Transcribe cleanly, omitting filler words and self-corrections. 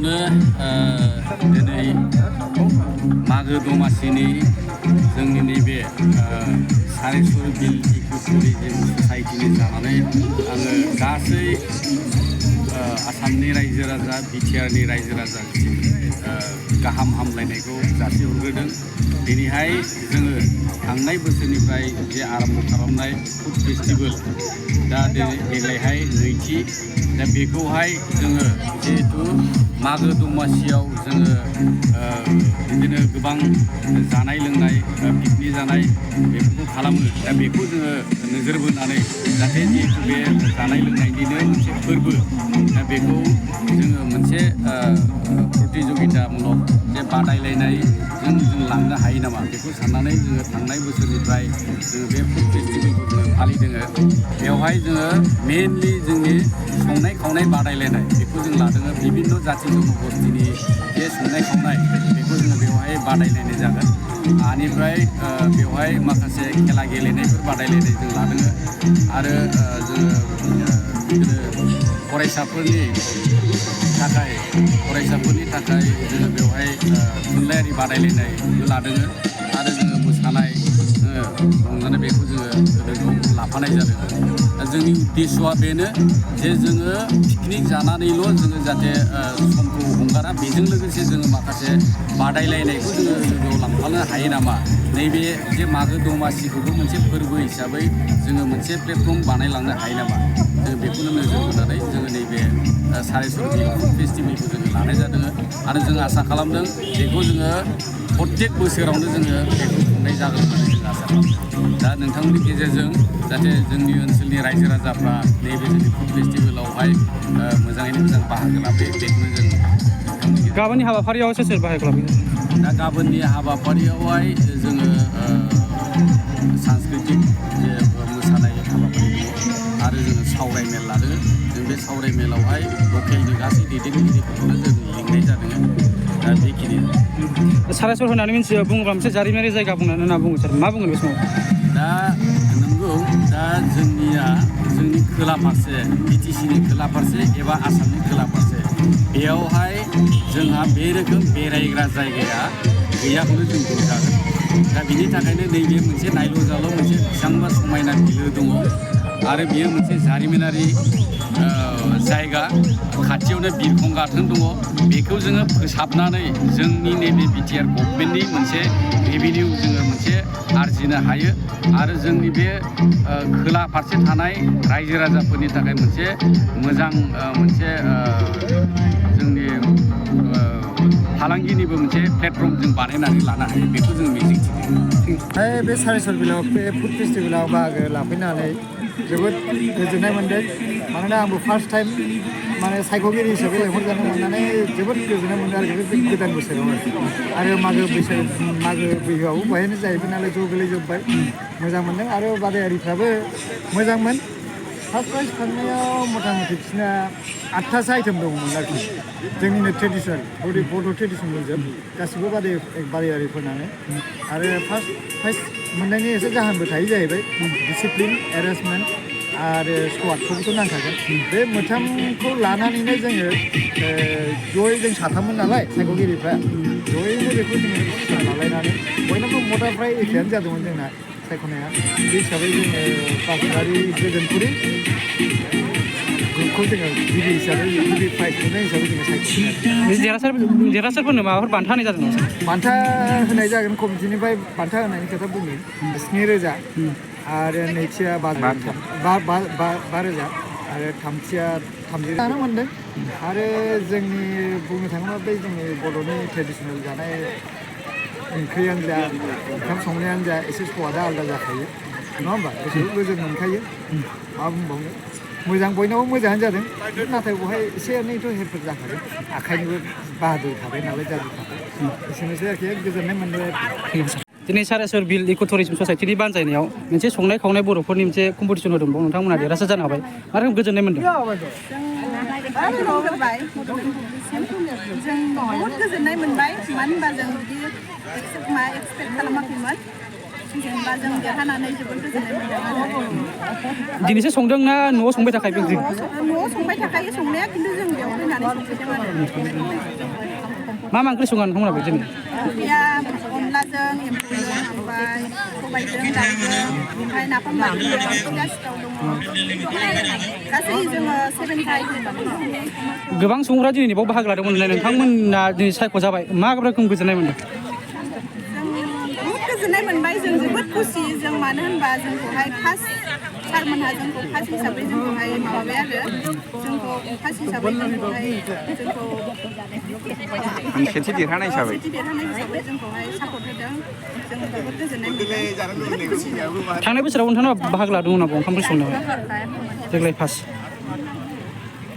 गिबियावनो दिनै मागो दमासिनि जोंनि नैबे सारेसर बिल इको टुरिजम ससाइटिनि जानानै आङो गासै आसामनि रायजो राजा बिटिआरनि रायजो राजासिम गाहाम हामलायनायखौ जासिहरग्रोदों। दिनैहाय जोङो थांनाय बोसोरनिफ्राय जे आरम्भ खालामनाय फुड फेस्टिभेल दा देग्लायहाय नैथि दा बेखौहाय जोङो जिहेथु मागो दमासियाव जोङो बिदिनो गोबां जानाय लोंनाय पिकनिक जानाय बेफोरखौ खालामो। दा बेखौ जोङो नोजोर बोनानै जाहाथे जिहेतु बे जानाय लोंनायनिनो मोनसे फोरबो दा बेखौ जोङो मोनसे प्रतिजगितामूलक जे बादायलायनायजों जों लांनो हायो नामा बेखौ साननानै जोङो थांनाय बोसोरनिफ्राय जोङो बे फुड फेस्टिभेलखौ जोङो फालिदों। बेवहाय जोङो मेनलि जोंनि संनाय खावनाय बादायलायनाय बेखौ जों लादों। बिभिन्न जाथि जनगोष्ठीनि जे संनाय खावनाय बेखौ जोङो बेवहाय बादायलायनाय जागोन। बेनिफ्राय बेवहाय माखासे खेला गेलेनायफोर बादायलायनाय जों लादों आरो जोङो बिदिनो फरायसाफोरनि थाखाय जोङो बेवहाय थुनलाइयारि बादायलायनायबो लादों आरो जोङो मोसानाय रंजानाय बेखौ जोङो लोगोआव लाफानाय जादों। दा जोंनि उद्देश्यआ बेनो जे जोङो पिकनिक जानानैल' जोङो जाहाथे समखौ हगारा बेजों लोगोसे जोङो माखासे बादायलायनायखौ जोङो लोगोआव लांफानो हायो नामा नैबे जे मागो दमासिखौबो मोनसे फोरबो हिसाबै जोङो मोनसे प्लेटफर्म बानायलांनो हायो नामा जोङो बेखौनो नोजोर होनानै जोङो नैबे सारेसर बिल फुड फेस्टिभेलखौ जोङो लानाय जादों आरो जों आसा खालामदों बेखौ जोङो प्रत्येक बोसोरावनो जोङो बेखौ खुंनाय जागोन होननानै जों आसा खालामदों। दा नोंथांमोननि गेजेरजों जाहाथे जोंनि ओनसोलनि रायजो राजाफ्रा नैबे जोंनि फुड फेस्टिभेलावहाय मोजाङैनो मोजां बाहागो लाफैयो बेखौनो जों गाबोननि हाबाफारियाव सोर सोर बाहागो लाफैयो? दा गाबोननि हाबाफारियावहाय जोङो सांस्कृतिक जे मोसानाय हाबाफारि दङ आरो जोङो सावरायमेल लादों। जों बे सावरायमेलावहाय लकेलनि गासै दैदेनगिरिफोरखौनो जों लिंनाय जादों। दा बेखिनि सारेसर होननानै मिथियो बुङोब्ला मोनसे जारिमिनारि जायगा बुंनानै होनना बुङो सार मा बुंगोन बे समाव? दा नंगौ दा जोंनि खोला फारसे बिटिसिनि खोला फारसे एबा आसामनि खोला फारसे बेयावहाय जोंहा बे रोखोम बेरायग्रा जायगाया गैयाखौनो जों बुंजागोन। दा बिनि थाखायनो नैबे मोनसे नायल' जाल' मोनसे बेसेबांबा समायना बिलो दङ आरो बेयो मोनसे जारिमिनारि जायगा खाथियावनो बिरखं गाथोन दङ। बेखौ जोङो फोसाबनानै जोंनि नैबे बिटिआर गभर्नमेन्टनि मोनसे रेभिनिउ जोङो मोनसे आरजिनो हायो आरो जोंनि बे खोला फारसे थानाय रायजो राजाफोरनि थाखाय मोनसे मोजां मोनसे जोंनि फालांगिनिबो मोनसे प्लेटफर्म जों बानायनानै लानो हायो बेखौ जों मिजिंथियो। बे सारेसर बिलाव बे फुड फेस्टिभेलाव बाहागो लाफैनानै जोबोद गोजोननाय मोनदों। मानोना आंबो फार्स्ट टाइम माने सायख'गिरि हिसाबै लेंहरजानो मोननानै जोबोद गोजोननाय मोनदों आरो बे गोदान बोसोराव आरो मागो बिहुआबो बेहायनो जाहैबाय नालाय ज' गोलैजोब्बाय मोजां मोनदों आरो बादायारिफ्राबो मोजांमोन। फार्स्ट प्राइज खांनायाव मथा मथि बिसिना 8थासो आइटेम दंमोन आरोखि जोंनिनो ट्रेडिसनेल बड' ट्रेडिसनेलजों गासिबो बादायारिफोरनानो आरो फार्स्ट प्राइज मोननायनि एसे जाहोनबो थायो जाहैबाय डिसिप्लिन एरेन्जमेन्ट आरो स्कवाडखौबोथ' नांखागोन। बे मोनथामखौ लानानैनो जोङो जयै जों साथाममोन नालाय सायख'गिरिफ्रा जयैनो बेखौ जोङो लालायनानै बयनाबो मथा फ्राय एखेयानो जादोंमोन जोंना सायख'नाया। बे हिसाबै जोङो बासुगारि गोजोनपुरि ग्रुपखौ जोङो गिबि प्राइज मोननाय हिसाबै जोङो सायख'नाय। देरहासारफोरनो माबाफोर बान्था होनाय जादों नामा? बान्था होनाय जागोन कमिटिनिफ्राय बान्था होनायनि खोथा बुंदों 7,000 आरो नैथिया 5,000 आरो थामथिया 30,000 जानो मोनदों। आरो जोंनि बुंनो थाङोब्ला बै जोंनि बर'नि ट्रेडिसनेल जानाय ओंख्रियानो जा ओंखाम संनायानो जा एसे स्वादा आलादा जाखायो नङा होमबा? गोसोखौ गोजोन मोनखायो मा बुंबावनो मोजां बयनावबो मोजाङानो जादों नाथाय बेवहाय एसे एनैथ' हेरफेर जाखादों आखाइनिबो बाहादुर थाबाय नालाय जादु थाबाय एसेनोसै आरोखि गोजोननाय मोनबाय। दिनै सारेसर बिल इको टुरिजम ससाइटिनि बानजायनायाव मोनसे संनाय खावनाय बर'फोरनि मोनसे कम्पिटिसन होदों बाव नोंथांमोना देरहासार जानो हाबाय मा रोखोम गोजोननाय मोनदों? जों बहुद गोजोननाय मोनबाय मानो होनबा जों बिदि एक्सपेक्ट खालामाखैमोन जेनेबा जों देरहानानै जोबोद गोजोननाय मोनदों आरो दिनैसो संदों ना न'आव संबाय थाखायो ओंख्रि न'आव संबाय थाखायो संनाया खिन्थु जों बेयाव फैनानै संफैदों आरो मा मा ओंख्रि सङा नोंथांमोना बिदिनो ओंख्रिया अनलाजों एम्फौजों ओमफ्राय सबायजों दाउजों ओमफ्राय नाफाम बाथोन फिथा सिथाव दङ गासै जोङो 7 गोबां सुबुंफोरा दिनै बाव बाहागो लादोंमोन नालाय नोंथांमोना दिनै सायख' जाबाय मा रोखोम गोजोननाय मोनदों बहुद गोजोननाय मोनबाय जों जोबोद खुसि जों मानो होनबा जोंखौहाय फार्स्ट सारमोनहा जोंखौ फार्स्ट हिसाबै जोंखौहाय माबाबाय आरो जोंखौ फार्स्ट हिसाबै जोंखौहाय खेनसे देरहानाय हिसाबै जोंखौहाय सापर्ट होदों जों जोबोद गोजोननाय मोनदों जोबोद खुसि थांनाय बोसोराव नोंथाङा बाहागो लादोंमोन नामा ओंखाम ओंख्रि संनायाव देग्लाय फार्स्ट